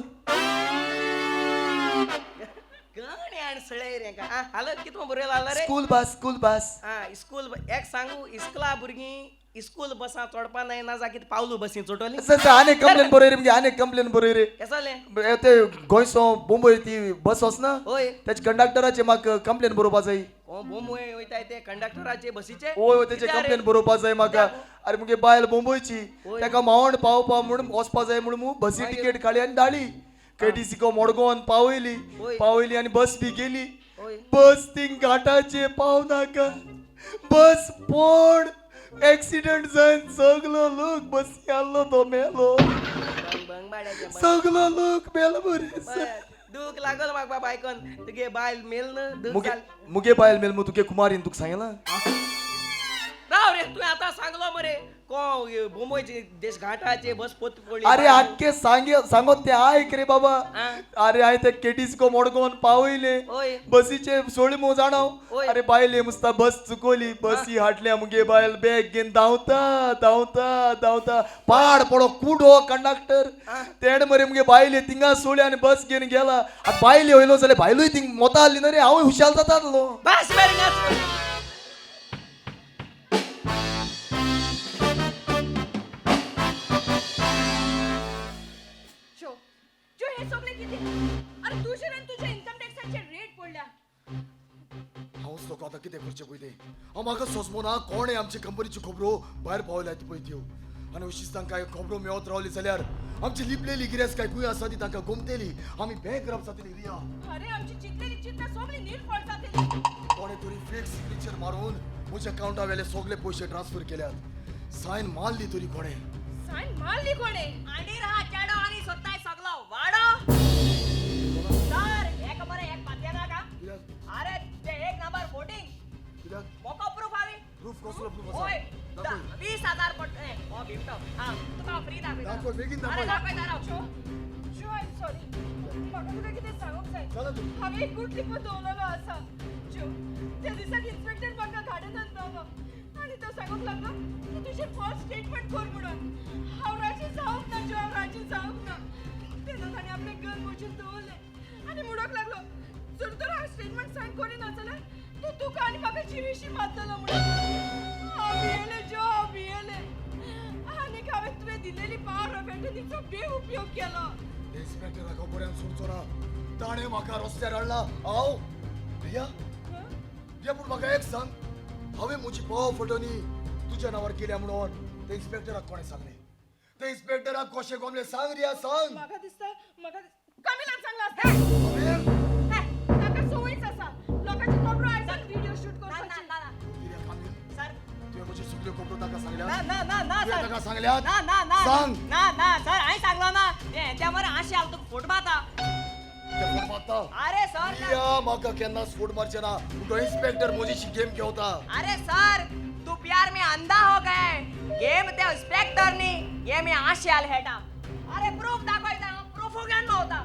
S5: गणे आनी सळय रे हांकां. हालो कितें बरयलो आहलो रे?
S7: School bus, school bus.
S5: आं स्कूल. एक सांगू, इस्कुला भुरगीं स्कूल बसां चडपा नाय ना जा कितें पावलू बसीं चडटली.
S7: सर सर आनी कंप्लेन बरय रे मगे, आनी कंप्लेन बरय रे.
S5: केसो जालें?
S7: ते गोंयसो बोंबय ती बस वचना
S5: हय.
S7: तेजे कंडक्टराचे म्हाका कंप्लेन बरोवपा जाय.
S5: बोंबय वयताय ते कंडक्टराचे बसीचे?
S7: ओय ओय तेजे कंप्लेन बरोवपा जाय म्हाका. अरे मुगे बायल बोंबयची, तेका मावण पावपा म्हूण वचपा जाय म्हूण मू बसी टिकेट काडली आनी धाडली. केटीसीको मडगांवान पावयली, पावयली आनी बस बी गेली. बस थिंग घाटाचे पावनाका बस पोड एक्सिडंट जावन सगलो लोक बसी आहलो तो मेलो. सगलो लोक मेलो बरे.
S5: दूख लागल म्हाका बाबा आयकोन तुगे बायल मेल न्हू, दूख जाल.
S7: मुगे बायल मेल मू तुगे कुमारीन तुका सांगला.
S5: राव रे, तुवें आतां सांगलो मरे कोण बोंबयचे देश घाटाचे बस पोत पडली.
S7: अरे आख्खे सांगे सांगत ते आयक रे बाबा. अरे हांवें ते केटीसको मडगांवान पावयले, बसीचे सोळी मू जाणाव. अरे बायले मुस्ता बस चुकोली, बसी हाडल्या मुगे बायल बॅग घेवन धांवता धांवता धांवता पाड पडो कुडो कंडक्टर तेण मरे मुगे बायले थिंगा सोळी आनी बस घेवन गेला. आनी बायले वयलो जाल्यार बायलूय थिंग मोता आहली न्हू रे, हांवूय हुशाल जातालो.
S5: बस मरे.
S1: जो हे सगळे कितें? अरे तुजेर आनी तुज्या इन्कम टॅक्साचेर रेट पडल्या.
S3: हांवच लोक आतां कितें करचें पळय तें. हांव म्हाका सोंसमो ना कोणें आमचे कंपनीच्यो खबरो भायर पावयल्या ती पळय त्यो. आनी अशीच तांकां खबरो मेळत रावली जाल्यार आमची लिपलेली गिरेस्तकाय खंय आसा ती तांकां गोमतेली, आमी बँक जातली रिया.
S1: अरे आमची चिंतलेली चिंता सगळी निर्फळ जातली.
S3: कोणें तरी फेक सिग्नेचर मारून म्हज्या अकावंटा वेले सगळे पयशे ट्रान्सफर केल्यात. सायन मारली तरी कोणें?
S1: सायन मारली कोणें?
S4: आनी राहा चेडो आनी सोदताय सगलो वाडो. सर एक मरे एक पातया नाका. अरे ते एक नंबर बोटिंग.
S3: कित्याक?
S4: मोको प्रूफ आवी.
S3: प्रूफ कसलो प्रूफ आसा?
S4: ओय 20,000 पट हो बिमटो. हां तुका फ्री दाखयता.
S3: दाखय बेगीन दाखय.
S4: अरे दाखय दाखय.
S1: जो जो I am sorry, म्हाका तुका कितें सांगूंक जाय. हांवें एक गुट लिपोवन दवरलेलो आसा. जो त्या दिसाक इन्स्पेक्टर म्हाका गार्डनांत पावलो आनी तो सांगूंक लागलो की तुजें फॉल्स स्टेटमेंट कर म्हणून. हांव राजी जावंक ना जो, हांव राजी जावंक ना. तेन्ना ताणें आपलें गन म्हजेर दवरलें आनी म्हणूंक लागलो जर तर हांव स्टेटमेंट सायन करिना जाल्यार तूं तुका आनी म्हाका जिवेशी मारतलो म्हणून. हांव भियेलें जो, हांव भियेलें आनी हांवें तुवें दिलेली पावर ऑफ एटर्नीचो बेउपयोग केलो.
S3: इन्स्पेक्टराक हांव बऱ्यान सोडचो ना. ताणें म्हाका रस्त्यार हाडला. हांव रिया रिया पूण म्हाका एक सांग, हांवें म्हजी पाव फटोनी तुज्या नांवार केल्या म्हणून ते इन्स्पेक्टराक कोणें सांगलें? ते इन्स्पेक्टराक कशें गोमलें सांग रिया सांग.
S1: म्हाका दिसता म्हाका कमिलान सांगलां आसता. ताका संवयच आसा लोकांचे खबरो आयकून व्हिडिओ शूट करपाची.
S3: रिया कामील
S4: सर
S3: तुवें म्हजी सगल्यो खबरो ताका सांगल्यात?
S4: ना ना ना ना
S3: तुवें
S4: सर.
S3: ताका सांगल्यात?
S4: ना ना ना
S3: सांग.
S4: ना ना सर हांवें सांगलो ना ते हेंच्या मरे आशे आल तुका फोट मारता.
S3: ते फोट मारता?
S4: अरे सर.
S3: रिया म्हाका केन्नाच फोट मारचें ना. पूण तो इन्स्पेक्टर म्हजीशी गेम घेवता.
S4: अरे सर तू प्यार में अंधा हो गए. गेम ते इंस्पेक्टर नी गेम में आशे आल हेटा. अरे प्रूफ दाखयता, प्रूफ घेवन भोंवता.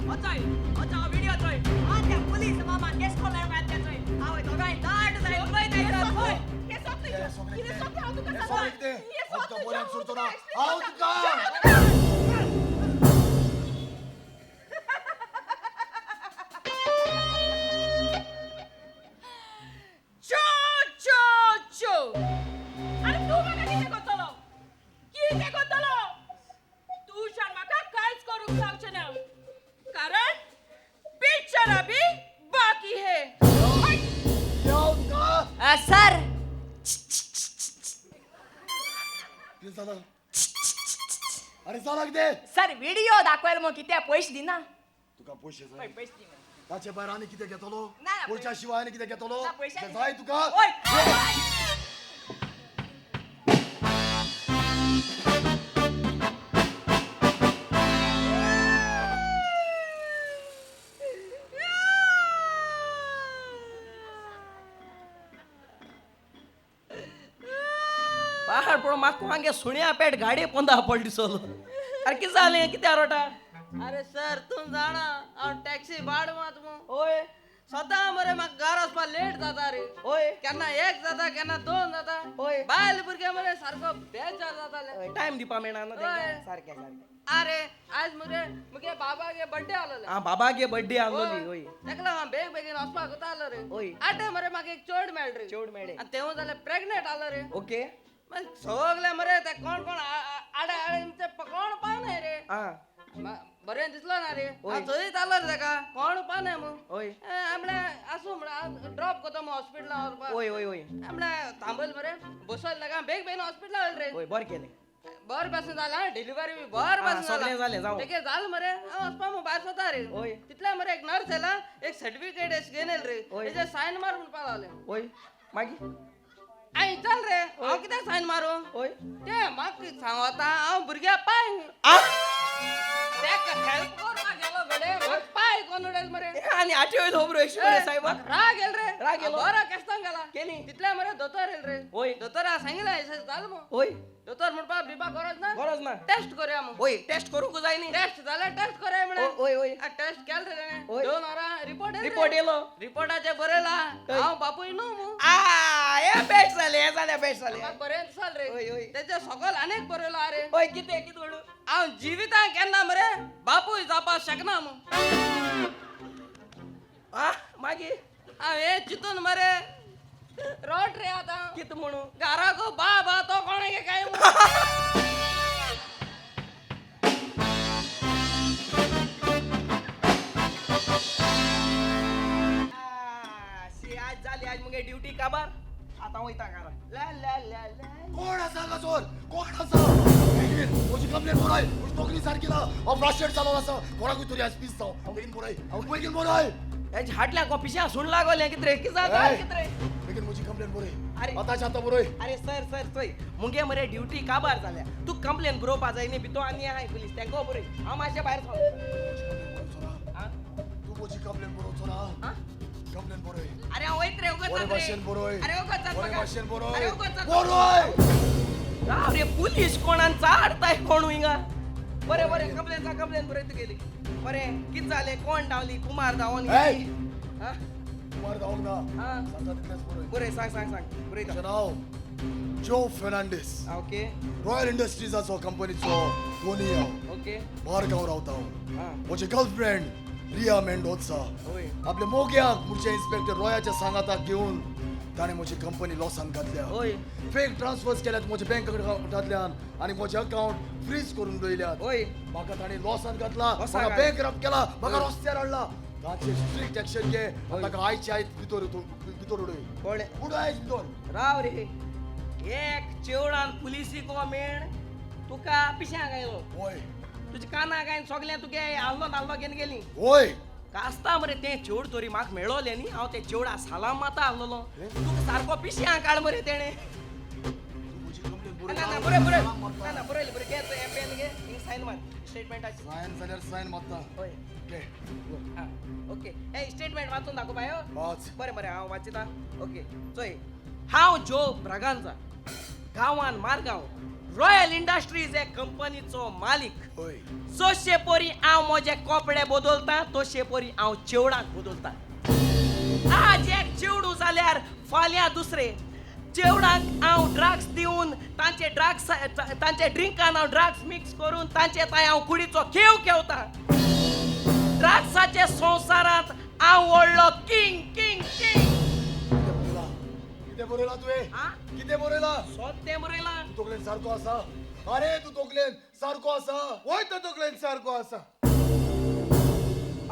S4: अचोय अचो व्हिडिओ चोय. आ ते पुलीस मामा केस कोल्यार मारता चोय. आवय दोगांय दाट जाय उलयताय सर. होय
S1: हे सोंपलें जो, कितें सोंपलें हांव तुका
S3: हे
S1: सांगता.
S3: सगळें कितें?
S1: हे
S3: हांव तुका
S1: सोंपलें
S3: बऱ्यान
S1: जो,
S3: सोडचो ना.
S1: हांव
S3: हांव
S1: तुका
S3: तुका
S1: चो चो चो. अरे तूं म्हाका कितें करतलो? कितें करतलो? तुज्यान म्हाका कांयच करूंक जावचें ना, कारण पिक्चर अभी बाकी है.
S4: सर
S3: कितें जालां? अरे जालाक दे.
S4: सर व्हिडिओ दाखवायला मग किती पैसे दिना.
S3: तुका पयशे जाय?
S4: पैसे दिना.
S3: ताचे भायर आनी कितें घेतलो?
S4: ना, ना,
S3: पयशा शिवाय आनी कितें घेतलो?
S4: ना, पयशे
S3: ते जाय तुका?
S4: ओय.
S5: पाहाड पण म्हाका हांगे सुण्या पेट गाडये पोंदा पडली दिसलो. अरे कितें जालें, कित्याक रोटा?
S6: अरे सर तूं जाणा हांव टॅक्सी भाड मात मू.
S5: ओय.
S6: सदां मरे म्हाका घरा वचपाक लेट जाता रे.
S5: ओय.
S6: केन्ना एक जाता केन्ना दोन जाता.
S5: ओय.
S6: बायल भुरगे मरे सारको बेजार जाताले.
S5: टायम दिवपा मेळना न्हू
S6: ओय.
S5: तेंकां. सारकें सारकें.
S6: अरे आयज मरे मुगे बाबागे बड्डे आसलेलो.
S5: आं, बाबागे बड्डे आसलोली. ओय.
S6: तेका लागून हांव बेग बेगीन वचपाक वता आसलो रे.
S5: ओय.
S6: आटे मरे म्हाका एक चेड मेळ्ळें रे.
S5: चेड मेळ्ळें.
S6: आनी तेवूय जालें प्रेग्नेंट आसलो रे.
S5: ओके.
S6: मागीर सगळे मरे ते कोण कोण आडे आडे ते कोण पावनाय रे.
S5: आं.
S6: बरें दिसलो ना रे.
S5: ओय.
S6: हांव थंयच आसलो रे तेका कोण पावनाय मू.
S5: ओय.
S6: म्हळ्यार आसूं म्हळ्यार ड्रॉप करता मू हॉस्पिटलान वचपाक.
S5: ओय ओय ओय.
S6: म्हळ्यार थांबयल मरे बसयल तेका बेग बेगीन हॉस्पिटलान व्हेल रे.
S5: ओय, बरें केलें.
S6: बरें भाशेन जालें डिलिव्हरी बी बरें भाशेन
S5: सगळें जालें, जावं.
S6: तेगे जालें मरे हांव वचपा मू भायर सरता रे.
S5: ओय.
S6: तितले मरे एक नर्स येयला एक सर्टिफिकेट अशें घेवन येयला रे.
S5: ओय.
S6: तेजेर सायन मार म्हणपाक लागलें.
S5: ओय. मागीर?
S6: हांवें विचारलें रे हांव कित्याक सायन मारूं?
S5: ओय.
S6: ते म्हाका सांगता हांव भुरग्या पाय. तेका हेल्प करपाक गेलो घडये म्हाका पाय कोण उडयल मरे.
S5: आनी आठे वयलो खबरो एकशे मरे सायबा.
S6: राग येयल रे.
S5: राग येयलो.
S6: बरो केस्तांव गेला.
S5: केली.
S6: तितले मरे दोतोर येयल रे.
S5: ओय.
S6: दोतोरा सांगिल्लें अशें जालें मू.
S5: ओय.
S6: दोतोर म्हणपाक भिवपा गरज ना.
S5: गरज ना.
S6: टेस्ट करुया मू.
S5: ओय, टेस्ट करूंक जाय न्ही.
S6: टेस्ट जाल्यार टेस्ट करुया म्हळें.
S5: ओय ओय.
S6: टेस्ट केलें रे तेणें.
S5: ओय.
S6: 2 वरां रिपोर्ट येयल रे.
S5: रिपोर्ट येयलो.
S6: रिपोर्टाचेर बरयला हांव बापूय न्हू मू.
S5: आ, हे बेस्ट जालें, हें जालें बेस्ट जालें.
S6: म्हाका बरें दिसल रे.
S5: ओय, ओय.
S6: तेजे सगळ आनीक बरयलो आरे.
S5: ओय, कितें कितें म्हणू?
S6: हांव जिवितांत केन्ना मरे बापूय जावपाक शकना मू.
S5: आ, मागीर?
S6: हांव हें चिंतून मरे रोट रे आतां.
S5: कितें म्हणू?
S6: घराको बाब आहा तो कोणागे काय मू.
S5: शी, आज जाली आज मुगे ड्युटी काबार. आतां वयता घरा. ला ला ला ला.
S3: कोण आसा हांगासर? कोण आसा? बेगीन म्हजी कंप्लेन बरय. म्हजी तकली सारकी ना. हांव फ्रस्ट्रेट जालो आसा. कोणाकूय तरी आयज पीस जावं. बेगीन बरय. बेगीन बरय.
S5: हेज हाडल्या को पिशा सुण लागोलें कितें रे? कितें जाता कितें रे?
S3: बेगीन म्हजी कंप्लेन बरय.
S5: अरे.
S3: आतांच्या आतां बरय.
S5: अरे सर सर चोय मुगे मरे ड्युटी काबार जाल्या. तूं कंप्लेन बरोवपा जाय न्ही. भितर आनी आहाय पुलीस तेंको बरय. हांव मातशें भायर सरलो.
S3: तूं म्हजी कंप्लेन बरोवचो ना. कंप्लेन बरय.
S5: अरे हांव वयत रे, उगत
S3: बरे भाशेन बरय.
S5: अरे उगत जात
S3: बरे
S5: म्हाका.
S3: भाशेन बरय.
S5: अरे उगत जात.
S3: बरय.
S5: राव रे, पुलीस कोणान चाडताय कोण हिंगा. बरें बरें कंप्लेन सांग, कंप्लेन बरय तुगेली. बरें कितें जालें, कोण धांवली? कुमार धांवोन
S3: एय!
S5: आं?
S3: कुमार धांवंक ना.
S5: आं.
S3: सांगता तितलेंच बरय.
S5: बरय, सांग सांग सांग बरयता.
S3: म्हजें नांव जो फेर्नांडीस.
S5: ओके.
S3: रॉयल इंडस्ट्रीजाचो कंपनीचो धोनी हांव.
S5: ओके.
S3: मारगांव रावता हांव.
S5: आं.
S3: म्हजी गर्लफ्रेंड रिया मेंडोचा
S5: ओय.
S3: आपल्या मोग्याक मुर्चे इन्स्पेक्टर रॉयाच्या सांगाताक घेवन ताणें म्हजी कंपनी लॉसान घातल्या.
S5: ओय.
S3: फेक ट्रान्सफर्स केल्यात म्हज्या बँक अकाउंटांतल्यान आनी म्हजें अकाउंट फ्रीज करून दवरल्यात.
S5: ओय.
S3: म्हाका ताणें लॉसान घातला,
S5: लॉसान
S3: म्हाका
S5: घातला.
S3: बँक केला, म्हाका रस्त्यार हाडला. ताचेर स्ट्रिक्ट एक्शन घे. ताका आयचे आयज भितर भितर उडय.
S5: कोण?
S3: उडय आयज भितर.
S5: राव रे, एक चेवडान पुलिसी को मेण तुका पिश्यांक आयलो.
S3: ओय.
S5: तुज्या कानाक आयन सगळें तुगे आल्लो नाल्लो घेवन गेली.
S3: ओय.
S5: कास्ता मरे तें चेड तरी म्हाका मेळोलें न्ही. हांव तें चेवडा सलाम माता आसलेलो. तुका सारको पिश्यांक काड मरे तेणें. ना ना बरें बरें ना ना बरयलें बरें. घे हें पेन घे, हिंग सायन मार स्टेटमेंटाचेर.
S3: सायन जाल्यार सायन मारता.
S5: हय.
S3: घे.
S5: आं ओके. हे स्टेटमेंट वाचून दाखोव बाय.
S3: वाच.
S5: बरें बरें हांव वाचिता. ओके चोय, हांव जो ब्रागांजा, गांवान मारगांव, रॉयल इंडस्ट्रीज हे कंपनीचो मालीक.
S3: हय.
S5: जशे परी हांव म्हजे कपडे बदलता तशे परी हांव चेवडाक बदलता. आज एक चेवडू जाल्यार फाल्यां दुसरे चेवडाक हांव ड्रग्स दिवन तांचे ड्रग्स तांचे ड्रिंकान हांव ड्रग्स मिक्स करून तांचे थंय हांव कुडीचो खेव खेवता. ड्रग्साचे संवसारांत हांव व्हडलो किंग किंग किंग.
S3: कितें बरयलां तुवें? कितें बरयलां?
S5: सोतें बरयलां.
S3: तूं तकलेन सारको आसा? अरे तूं तकलेन सारको आसा?
S2: वय तो तकलेन सारको आसा.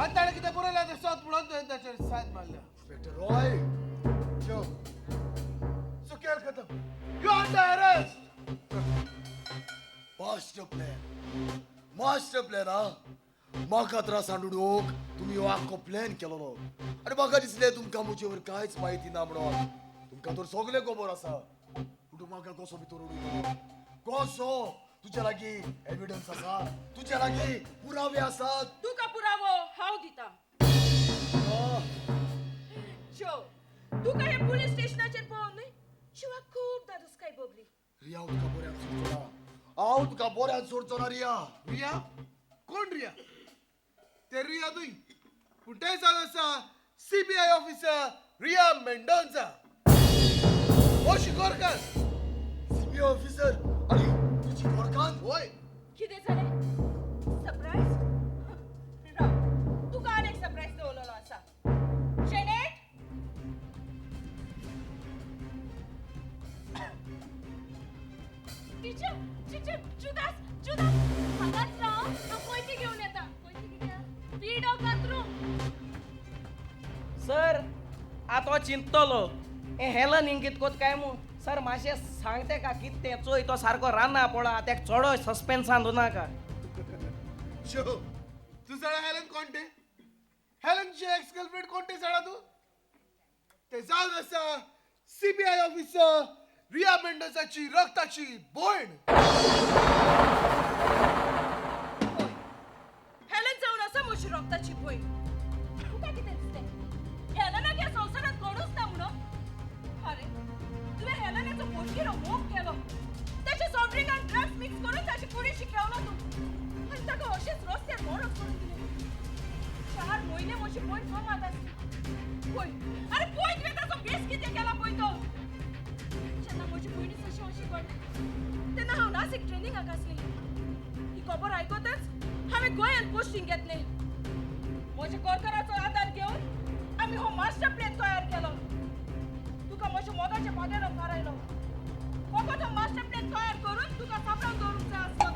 S2: आनी ताणें कितें बरयलां तें सोत म्हणून तुवें ताचेर सायन मारल्या.
S3: इन्स्पेक्टर रॉय.
S2: जो सुकेर खतम. You under arrest.
S3: Master plan. Master plan हा. म्हाका त्रास हाडून तुमी हो आख्खो प्लॅन केलोलो आनी म्हाका दिसलें तुमकां म्हजेवर कांयच म्हायती ना म्हणून. तुमकां तर सगळें खबर आसा, पूण तूं म्हाका कसो भितर उडयतलो? कसो? तुज्या लागीं एविडन्स आसा, तुज्या लागीं पुरावे आसात.
S1: तुका पुरावो हांव दिता. जो तुका हे पुलीस स्टेशनाचेर पळोवन न्हय शिवा खूब धादोसकाय भोगली.
S3: रिया, हांव तुका बऱ्यान सोडचो ना, हांव तुका बऱ्यान सोडचो ना रिया.
S2: रिया कोण रिया? ते रिया न्हय, पूण तें जावन आसा सीबीआय ऑफिसर रिया मेंडोन्सा. हो शिकोरकार.
S3: सीबीआय ऑफिसर आनी तुजी घरकान्न?
S2: वय.
S1: कितें जालें? सरप्रायज? राव, तुका आनी एक सरप्रायज दवरलेलो आसा. Janet, teacher, teacher, Judas, Judas, हांगाच राव, हांव कोयती घेवन येता. कोयती कित्याक? पिडो कातरूं.
S5: सर आतां हो चिंततलो हें हेलन इंगीत कोत काय मू. सर मातशें सांग तेका कितें तें, चोय तो सारको रान्ना पळा, तेका चडो सस्पेन्सान दवरनाका.
S2: शो तूं जाणा हेलन कोण तें? हेलनची एक्स गर्लफ्रेंड कोण तें जाणा तूं? तें जावन आसा सीबीआय ऑफिसर रिया मेंडोन्साची रक्ताची भयण.
S1: होय, हेलन जावन आसा म्हजी रक्ताची भयण. तुका कितें दिसलें, हेलनाक ह्या संवसारांत कोणूच ना म्हणून? अरे तुवें हेलनाचो पोटगिरो मोग केलो, ताच्या सॉफ्ट ड्रिंकान ड्रग्स मिक्स करून ताची कुडी शिकवलो तूं आनी ताका अशेंच रस्त्यार मरत करून दिलें. 4 म्हयने म्हजी भयण कोमात आसली. पळय, आरे पळय तुवें ताचो बेस कितें केला पळय तो. जेन्ना म्हजी भयणी अशें अशें घडलें तेन्ना हांव नासीक ट्रेनिंगाक आसलें. ही खबर आयकतच हांवें गोंयांत पोस्टींग घेतलें. म्हज्या कोरकाराचो आदार घेवन आमी हो मास्टर प्लॅन तयार केलो. तुका म्हज्या मोगाच्या पाद्यार फारायलो. फकत हो मास्टर प्लॅन तयार करून तुका सापडून दवरूंक जाय आसलो.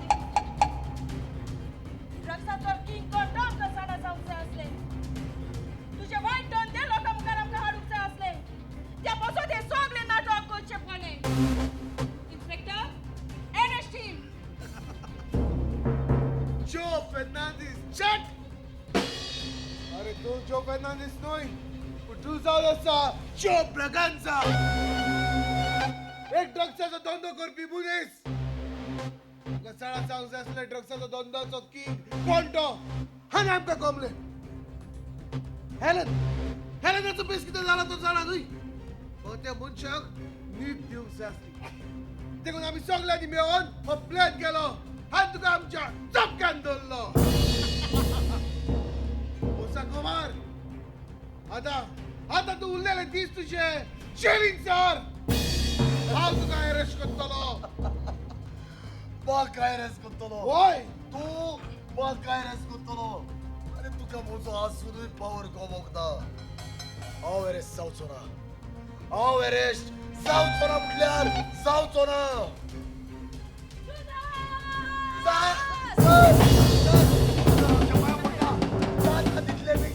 S1: ड्रग्साचो किंग कोण तो आमकां जाणा जावंक जाय आसलें. तुजे वायट धंदे लोकां मुखार आमकां हाडूंक जाय आसले. त्या पासत हें सगळें नाटक करचें पडलें. Inspector, arrest him.
S2: Joe Fernandes, check! अरे तूं जो फेर्नांडीस न्हय, पूण तूं जावन आसा जो ब्रगांजा, एक ड्रग्साचो धंदो करपी मनीस. तुका चडा सांगूंक जाय आसलें ड्रग्साचो धंदोचो किंग कोण तो, आनी आमकां कोमलें. हेलन, हेलनाचो बेस कितें जाला तो जाणा न्हय. त्या मनशाक न्हीद दिवंक जाय आसली, देखून आमी सगल्यांनी मेळोन हो प्लॅन केलो आनी तुका आमच्या चपक्यान दवरलो. मुसा कुमार, आतां आतां तूं उरलेले दीस तुजे जेलीन सर. हांव तुका अरेस्ट करतलो.
S3: म्हाका अरेस्ट करतलो?
S2: वय.
S3: तूं म्हाका अरेस्ट करतलो? आनी तुका म्हजो आसुनूय पावर गमोंक ना. हांव अरेस्ट जावचो ना, हांव अरेस्ट जावचो ना म्हटल्यार जावचो ना.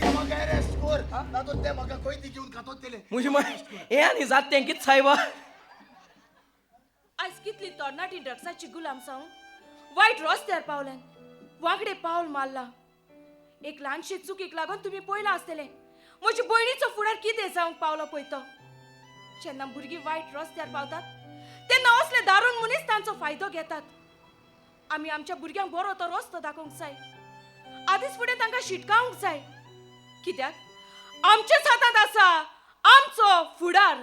S3: म्हाका अरेस्ट कर, ना तर ते म्हाका कोयती घेवन खातोतले.
S5: म्हजी माय हें आनी जात तें कितें सायबा.
S1: आयज कितली तरणाटी ड्रग्साची गुलाम जावन वायट रस्त्यार पावल्यान, वांकडें पावल मारला. एक ल्हानशी चुकीक लागून तुमी पळयलां आसतलें म्हजे भयणीचो फुडार कितें जावंक पावलो पळय तो. जेन्ना भुरगीं वायट रस्त्यार पावतात तेन्ना असले दारून मनीस तांचो फायदो घेतात. आमी आमच्या भुरग्यांक बरो तो रस्तो दाखोवंक जाय, आदींच फुडें तांकां शिटकावंक जाय. कित्याक आमच्याच हातांत आसा आमचो फुडार.